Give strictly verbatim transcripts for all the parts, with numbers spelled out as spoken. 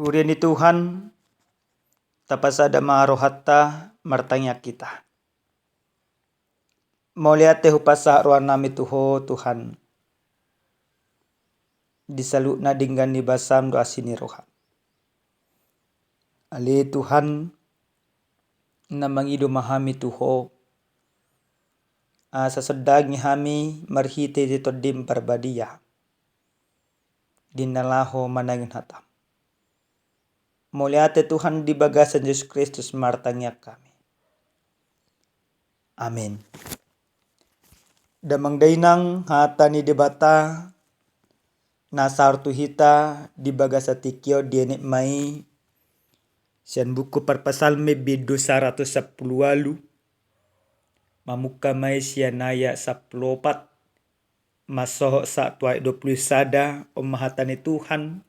Huria ni Tuhan, tapasada ma rohanta, martangiang hita. Mauliate hupasahat rohanami tu Ho Tuhan, di saluhutna denggan ni basam dohot asi ni roham. Ale Tuhan, na mangido ma hami tu Ho, asa sondangi hami marhite-hite Tondim Parbadia di na laho manangihon hatam. Mauliate Tuhan, di bagasan Jesus Kristus martangiang hami. Amin. Damang dainang, hata ni Debata na sahat tu hita di bagasan tingki on dienet ma i sian buku Parpsalmen bindu saratus sampulu ualu, mamungka ma i sian ayat sampulu opat, mansohot sahat tu ayat dua pulu sada. On ma hata ni Tuhan,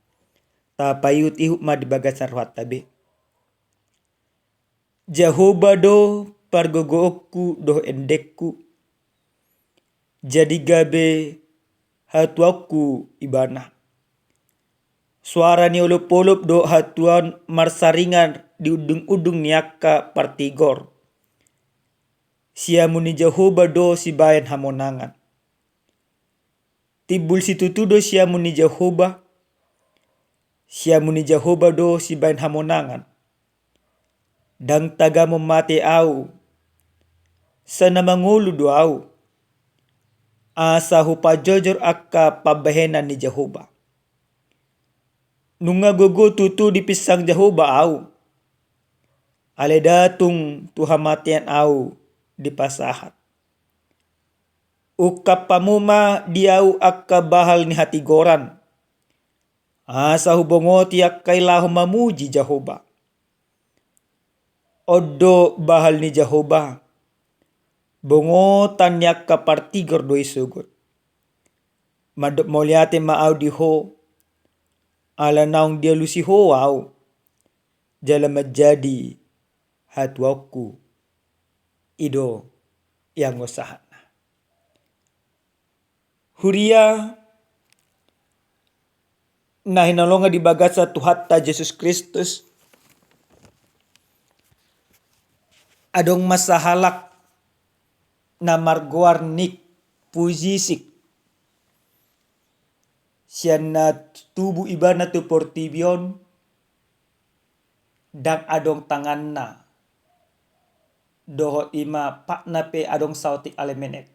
tapaihut-ihut ma di bagasan rohanta be. Jahowa do pargogoonku dohot endengku, jadi gabe hatuaonku Ibana. Soara ni olop-olop dohot hatuaon marsaringan di undung-undung ni angka partigor. Siamun ni Jahowa do sibahen hamonangan. Timbul situtu do siamun ni Jahowa. Siamun ni Jahowa do sibahen hamonangan. Ndang tagamon mate ahu, sai na mangolu do ahu, asa hupajojor angka pambahenan ni Jahowa. Nunga gogo tutu dipinsang Jahowa ahu, alai ndada tung tu hamatean ahu dipasahat. Ungkap hamu ma di ahu angka bahal ni hatigoran, asa hubongoti angka i laho mamuji Jahowa. On do bahal ni Jahowa, bongotan ni angka partigor do i sogot. Mandok mauliate ma ahu di Ho, ala naung dialusi Ho ahu, jala manjadi hatuaonku. I do ianggo sahatna. Huria na hinaholongan di bagasan Tuhanta Jesus Kristus, adong ma sahalak na margoar Nick Vujicic. Sian na tubu ibana tu portibi on, ndang adong tanganna, dohot i ma patna pe adong saotik ale menek.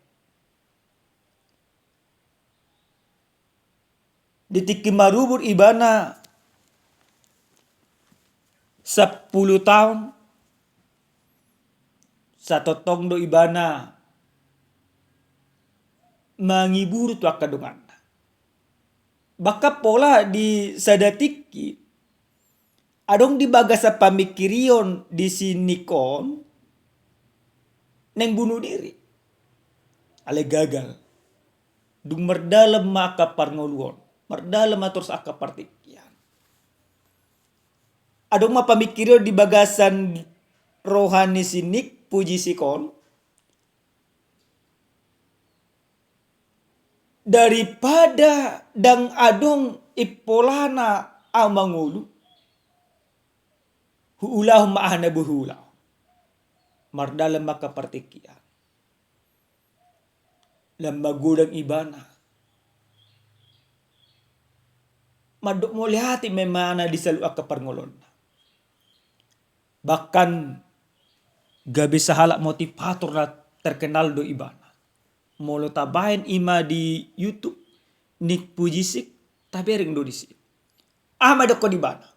Di tingki marumur ibana sampulu taon, satongtong do ibana mangiburu tu angka donganna. Bahkan pola di sada tingki, adong di bagasan pamingkirion di si Nick on, naeng bunuh diri. Alai gagal. Dung mardalan ma angka parngoluon, mardalan ma torus angka partingkian. Adong ma pamingkirion di bagasan roha ni si Nick Vujicic on, daripada ndang adong impolana ahu mangolu, huulahon ma aha na boi huulahon. Mardalan ma angka partingkian. Lam magodang ibana. Mandok mauliate ma ibana di saluhut angka parngoluonna. Bahkan gabe sahalak motivator na terkenal do ibana. Molo tabaen i ma di YouTube, Nick Vujicic, tabereng do disi. Aha ma dohonon ibana?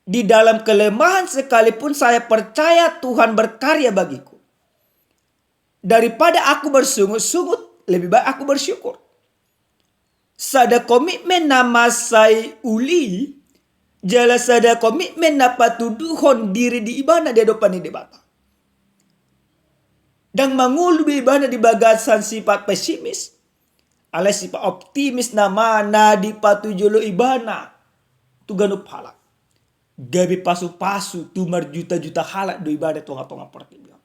Di dalam kelemahan sekalipun saya percaya Tuhan berkarya bagiku. Daripada aku bersungut-sungut, lebih baik aku bersyukur. Sada komitmen na mansai uli, jala sada komitmen na patuduhon diri di ibana di adopan ni Debata. Ndang mangolu be ibana di bagasan sifat pesimis, alai sifat optimis nama na dipatujolo ibana tu ganup halak. Gabe pasu-pasu tu marjuta-juta halak do ibana tonga-tonga portibi on.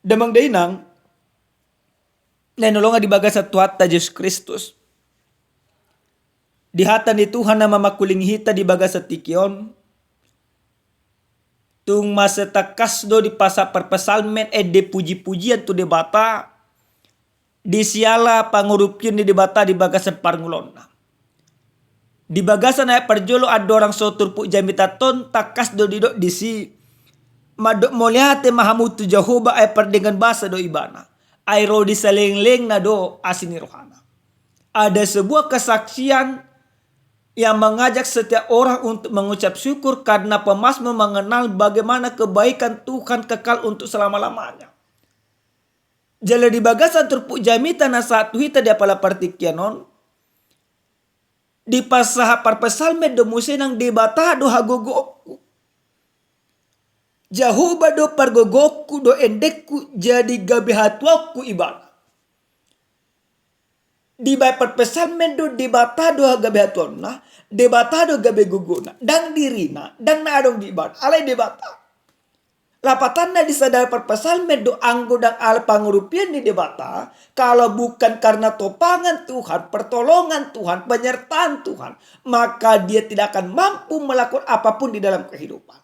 Damang dainang na hinaholongan di bagasan Tuhanta Jesus Kristus, Di hata ni Tuhan na mamangkulingi hita di bagasan tingki on, tung mansai tangkas do dipasahat parpsalmen ende puji-pujian tu Debata, di siala pangurupion ni Debata di bagasan parngoluonna. Di bagasan ayat parjolo, andorang so turpuk jamita on tangkas do didok disi, mandok mauliate ma hamu tu Jahowa, ai pardenggan basa do Ibana, ai ro di salelenglelengna do asi ni rohana. Ada sebuah kesaksian yang mengajak setiap orang untuk mengucap syukur karena pemazmur mengenal bagaimana kebaikan Tuhan kekal untuk selama-lamanya. Jala di bagasan turpuk jamita na sahat tu hita di apala partingkian on, dipasahat parpsalmen do muse nang Debata do hagogoonku. Jahowa do pargogoonku, do endengku, jadi gabe hatuaonku Ibana. Dibaen parpsalmen do Debata do gabe hatuaonna, Debata do gabe gogoona, ndang dirina, ndang na adong di ibana, alai Debata. Lapatanna disadari parpsalmen do anggo ndang ala pangurupion ni Debata, kalau bukan karena topangan Tuhan, pertolongan Tuhan, penyertaan Tuhan, maka dia tidak akan mampu melakukan apapun di dalam kehidupan.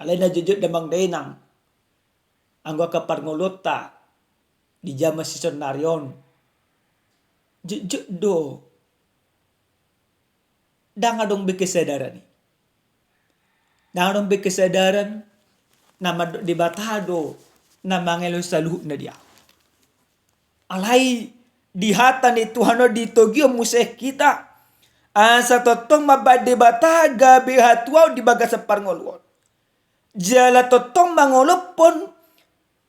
Alai na jotjot damang dainang, anggo angka parngoluonta di jaman sisonari on, jotjot do ndang adong be kesadaran i. Ndang adong be kesadaran na mandok Debata do na mangalehon saluhutna di ahu. Alai di hata ni Tuhan on ditogihon muse hita, asa tongtong mambaen Debata gabe hatuaon di bagasan parngoluon. Jala tongtong mangolophon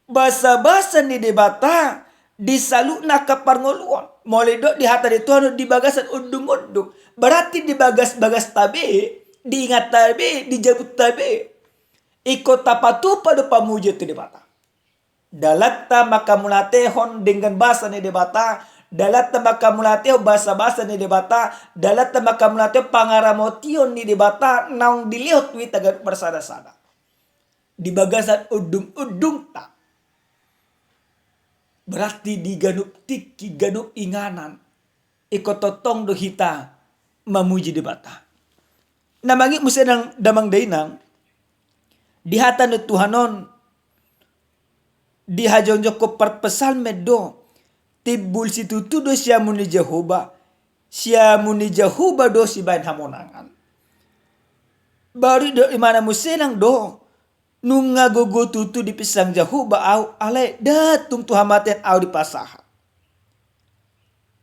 basabasa ni Debata di saluhutna angka parngoluon. Molo didok di hata ni Tuhan on di bagasan undungundung, berarti di bagasbagasta be, di inganta be, di jabunta be, ingkon tapatupa do pamujion tu Debata. Dalanta mangkamauliatehon denggan basa ni Debata, dalanta mangkamauliatehon basabasa ni Debata, dalanta mangkamauliatehon pangaramotion ni Debata naung dilehon tu hita ganup marsadasada. Di bagasan undungundungta, berarti di ganup tingki, ganup inganan, ingkon tongtong do hita mamuji Debata. Na mangihut muse nang damang dainang, di hata ni Tuhan on, dihajongjongkon parpsalmen do, timbul situtu do siamun ni Jahowa, siamun ni Jahowa do sibaen hamonangan. Baru didok ibana muse nang do, nunga gogo tutu dipinsang Jahowa ahu, alai ndada tung tu hamatean ahu dipasahat.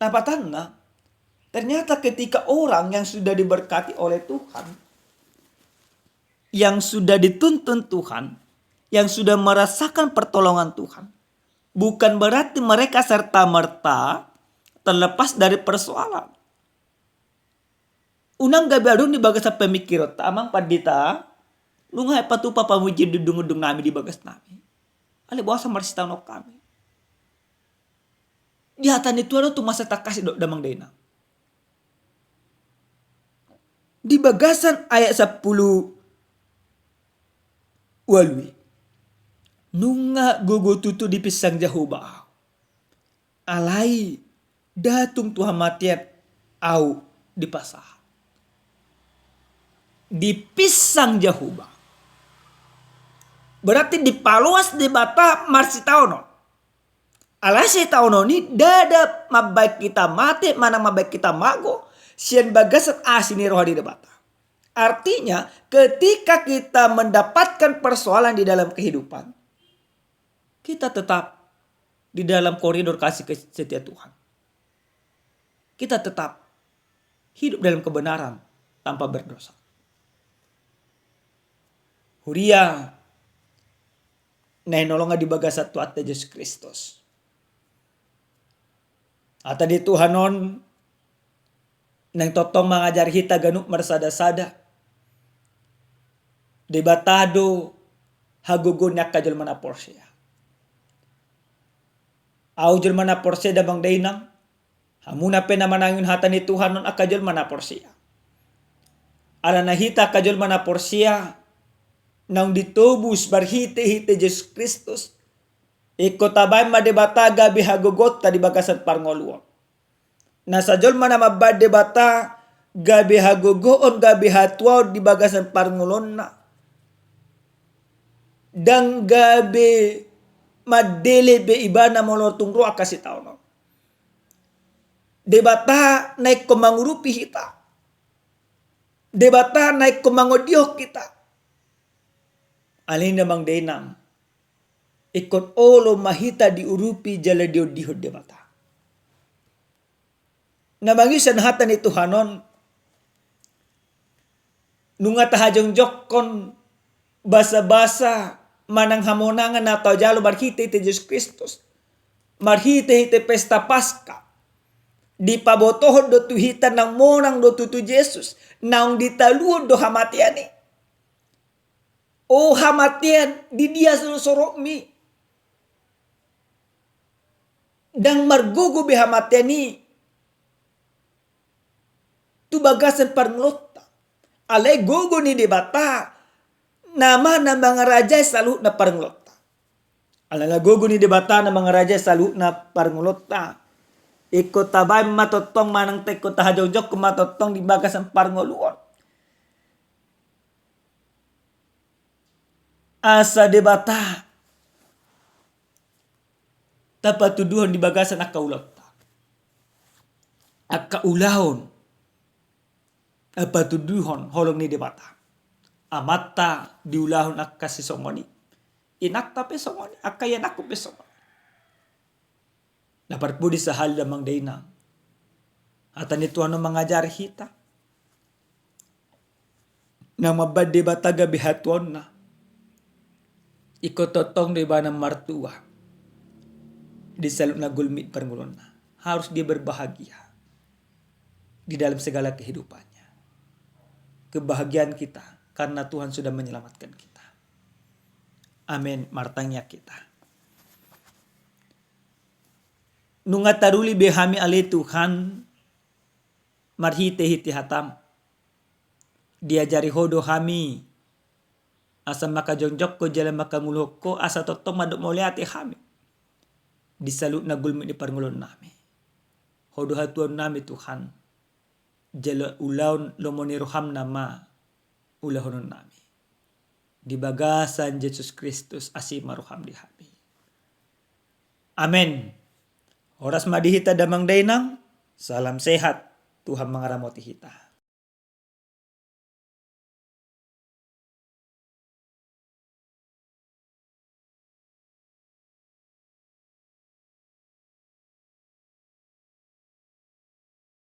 Lapatanna, ternyata ketika orang yang sudah diberkati oleh Tuhan, yang sudah dituntun Tuhan, yang sudah merasakan pertolongan Tuhan, bukan berarti mereka serta-merta terlepas dari persoalan. Unang gabe adong di bagasan pemikironta, amang pandita, nunga hea patupa pamujion di undungundung nami, di bagas nami. Alai boasa marsitaonon hami? Di hata ni Tuhan on tung mansai tangkas didok damang dainang. Di bagasan ayat sampulu ualu i, nunga gogo tutu dipinsang Jahowa ahu, alai ndada tung tu hamatean ahu dipasahat. Dipinsang Jahowa, berarti dipaloas Debata marsitaonon. Alai sitaonon i ndada mambaen hita mate manang mambaen hita mago sian bagasan asi ni roha ni Debata. Artinya, ketika kita mendapatkan persoalan di dalam kehidupan, kita tetap di dalam koridor kasih setia Tuhan. Kita tetap hidup dalam kebenaran tanpa berdosa. Huria na hinaholongan di bagasan Tuhanta Jesus Kristus, hata ni Tuhan on naeng tongtong mangajari hita ganup marsadasada. Debata do hagogoon ni angka jolma na porsea. Ahu jolma na porsea damang dainang, hamuna pe na manangihon hata ni Tuhan on angka jolma na porsea. Alana hita angka jolma na porsea, naung ditobus marhitehite Jesus Kristus, ingkon tabaen ma Debata gabe hagogoonta di bagasan parngoluon. Nasa jolma na mambaen Debata gabe hagogoon, gabe hatuaon di bagasan parngoluonna. Ndang gabe mandele be ibana molo tung ro angka sitaonon. Debata na ingkon mangurupi hita. Debata na ingkon mangondihon hita. Alani i damang dainang, ingkon olo ma hita diurupi jala diondihon Debata. Na mangihuthon hata ni Tuhan on, nunga tahajongjongkon basabasa manang hamonangan na tajalo marhitehite Jesus Kristus, marhitehite pesta Paska, dipabotohon do tu hita naung monang do tutu Jesus, naung ditaluhon do hamatean i. O hamatean, di dia do sorokmi? Ndang margogo be hamatean i tu bagasan parngoluonta. Alai gogo ni Debata nama na mangarajai saluhutna parngoluonta. Alana gogo ni Debata na mangarajai saluhutna parngoluonta, ingkon tabaen ma tongtong manang ingkon tahajongjongkon ma tongtong di bagasan parngoluon. Asa Debata tapatuduhon di bagasan angka ulaonta. Angka ulaon tapatuduhon holong ni Debata. Amanta diulahon angka sisongon i. Inanta pe songon i, angka ianakku pe songon i. Na parpudi sahali damang dainang, hata ni Tuhan on mangajari hita. Na mambaen Debata gabe hatuaonna, ingkon tongtong do ibana martua di saluhutna gulmit parngoluonna. Harus dia berbahagia di dalam segala kehidupannya. Kebahagiaan kita karena Tuhan sudah menyelamatkan kita. Amin. Martangiang hita. Nunga taruli be hami ale Tuhan, marhitehite hataM. Diajari Ho do hami asa mangkajongjongkon jala mangkangoluhon Ho, asa tongtong mandok mauliate hami di saluhutna gulmit ni parngoluonnami. Ho do hatuaonnami Tuhan, jala ulaon lomo ni rohaM nama ulahononnami. Di bagasan Jesus Kristus, asi ma rohaM di hami. Amen. Horas ma di hita damang dainang. Salam sehat. Tuhan mangaramoti hita.